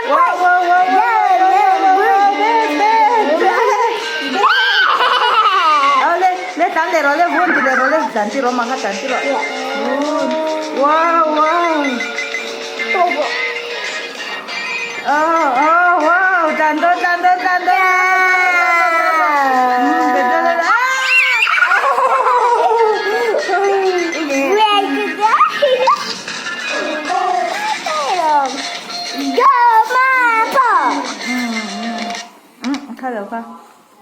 Wow wow wow wow bet bet bet. Le le tan le ro le vun ti le ro le tan ti ro ma kha tan ti ro. Wow wow. Oh oh wow tan do tan do tan do. Kha lo kha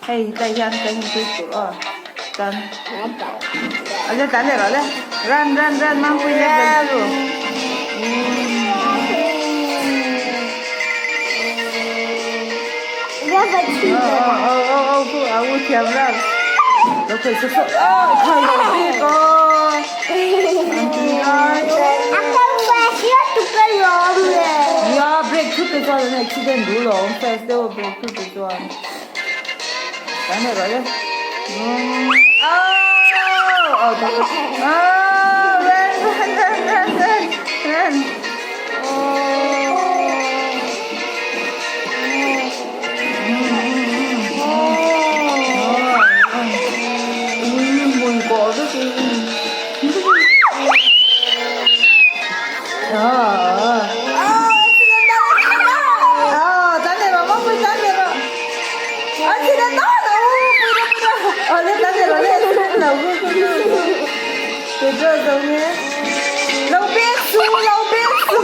hei tlai hian kan intui tur aw chuan a le tlan leh rawh le run run run mangpui level 2 aw aw aw ku a u thiam ram lo khawih saw saw aw khai lo bik aw an tui lai ya break thut te chuan an accident duh lo awm fast deuh a break thut te chuan kan leh rawh le aw aw aw run run run run run run Lo bek su, lo bek su.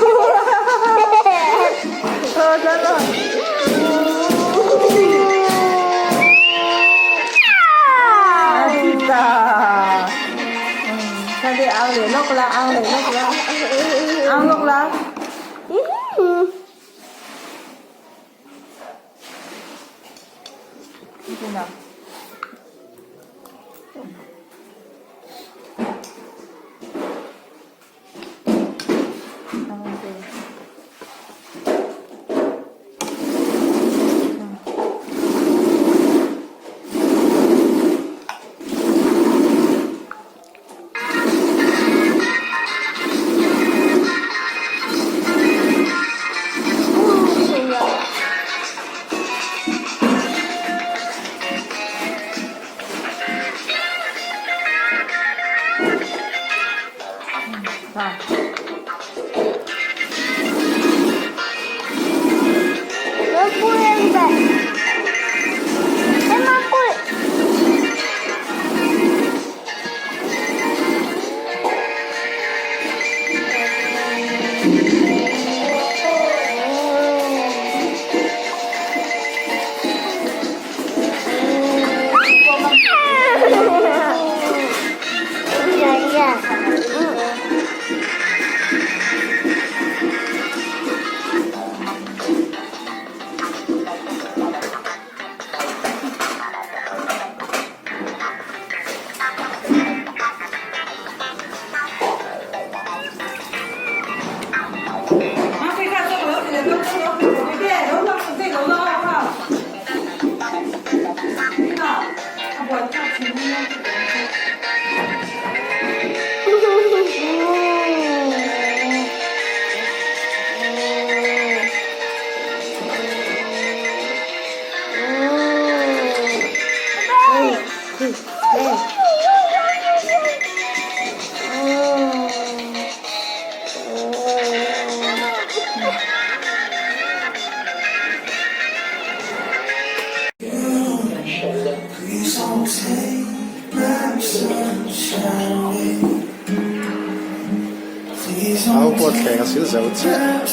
Au pawh thleng a sil zo chiah.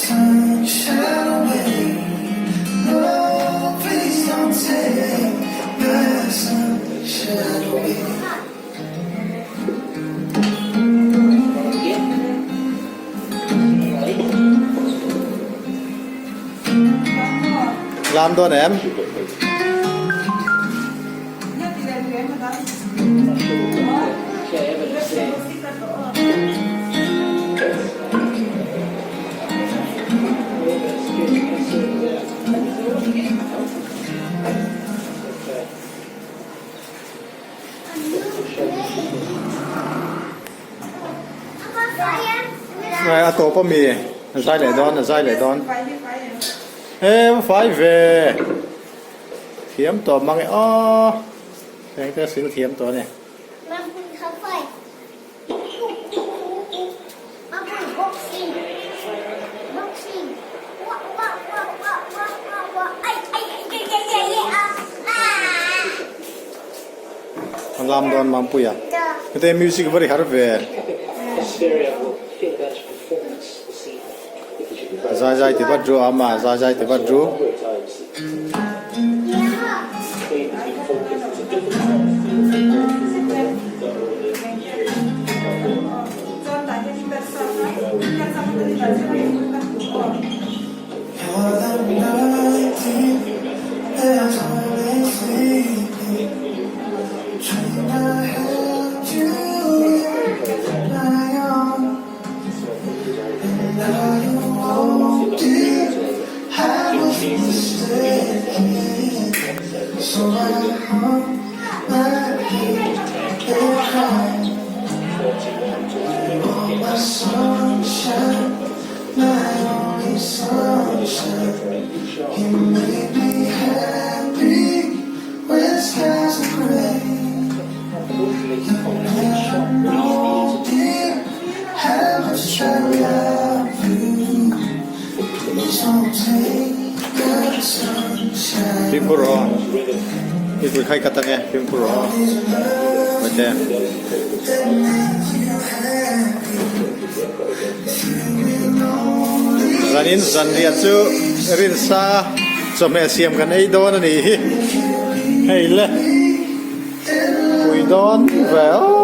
Lam dawn em? A tawp ami a zai leh dawn a zai leh dawn. He va fai ve. Thiam tawh mang e aw. Thleng te sil thiam tawh a ni. A lam dawn Mampuia. Hete music va ri har ve. Zai zai ti vat ru ama zai zai ti vat ru. Fimkhur rawh aw. Mipui khai khat ange fimkhur rawh aw. Mate. Zanin zanriah chu rinsa chawhmeh siam kan ei dawn a nih hi. Hei le. Pui dawn ve aw.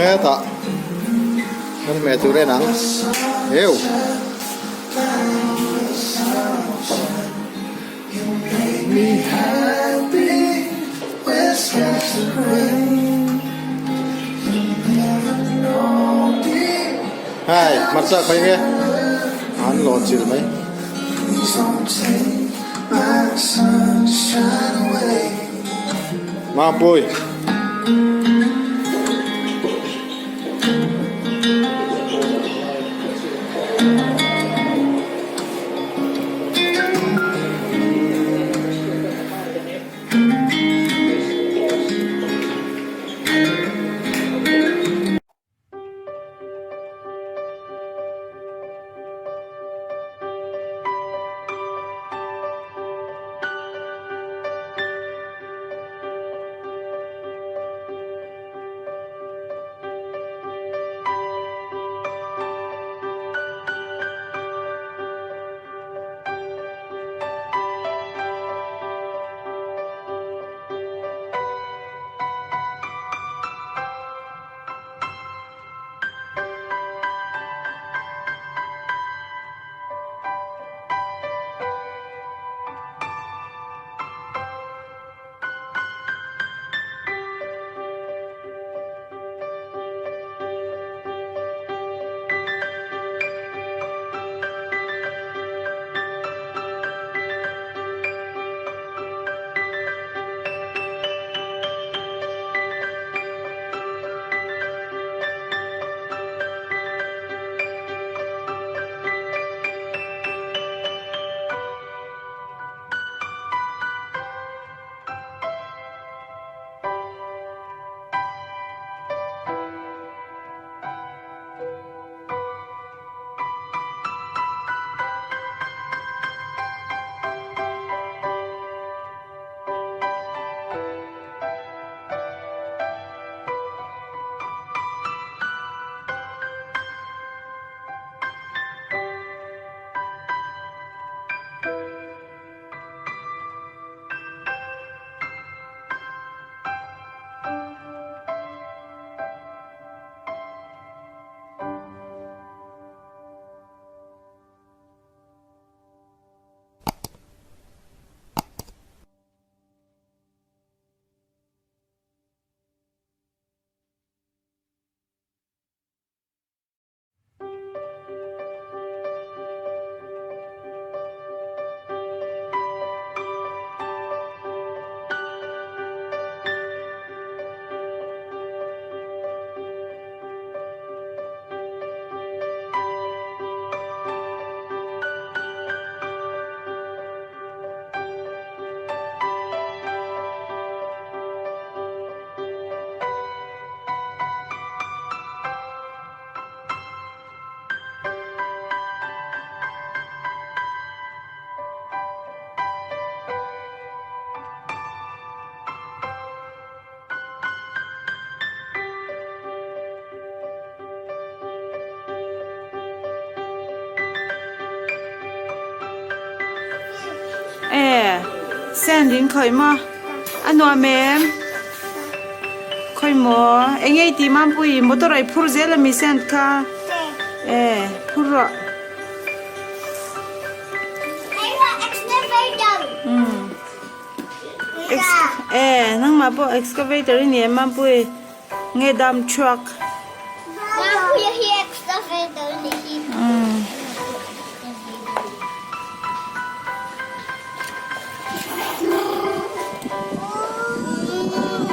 Hetah kan hmeh tur en ang heu. Hai hmarcha khawi nge an lawn chilh mai. Mapui. Sand in khawih maw? A nuam em? Khawi maw? Eng nge i tih Mampui? Motor ah i phur zel ami sand kha? E, phur rawh. E, nangmah pawh excavator i ni em Mampui? Nge dump truck?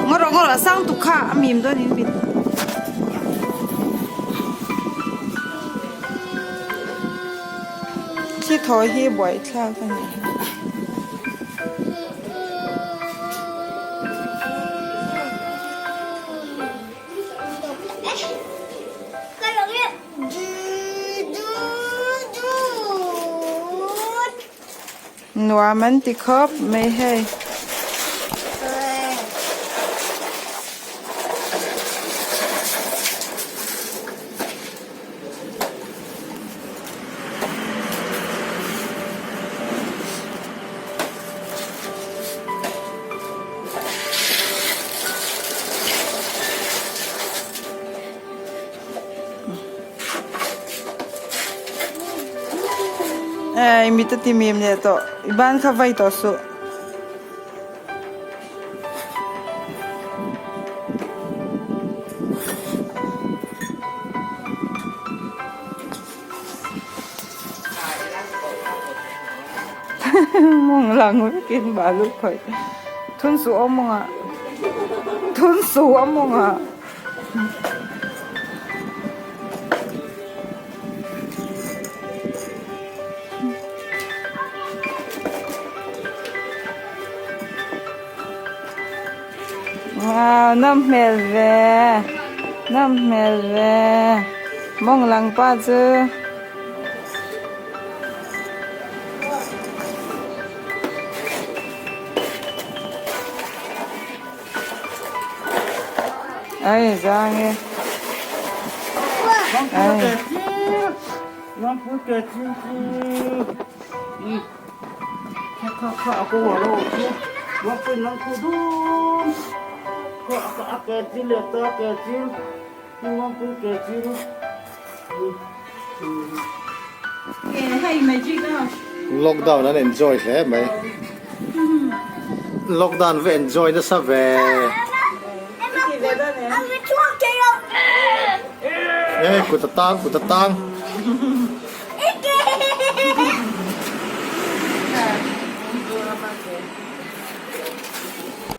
Ngaw rawh ngaw rawh a sang tuk kha a mim dawn in mit. Thli thaw hi buaithlak a ni. Nuam an ti khawp mai hei. Ei mit a ti mim leh tawh i ban kha vai tawh suh. Mawng lang vekin balu khawih thun suh aw mawngah thun suh aw mawngah. Wow nawm hmel ve nawm hmel ve mawng lang pa chu. Ai zang e. Ai. Lockdown an enjoy hle mai. Lockdown va enjoy nasa ve. E kut a tang kut a tang.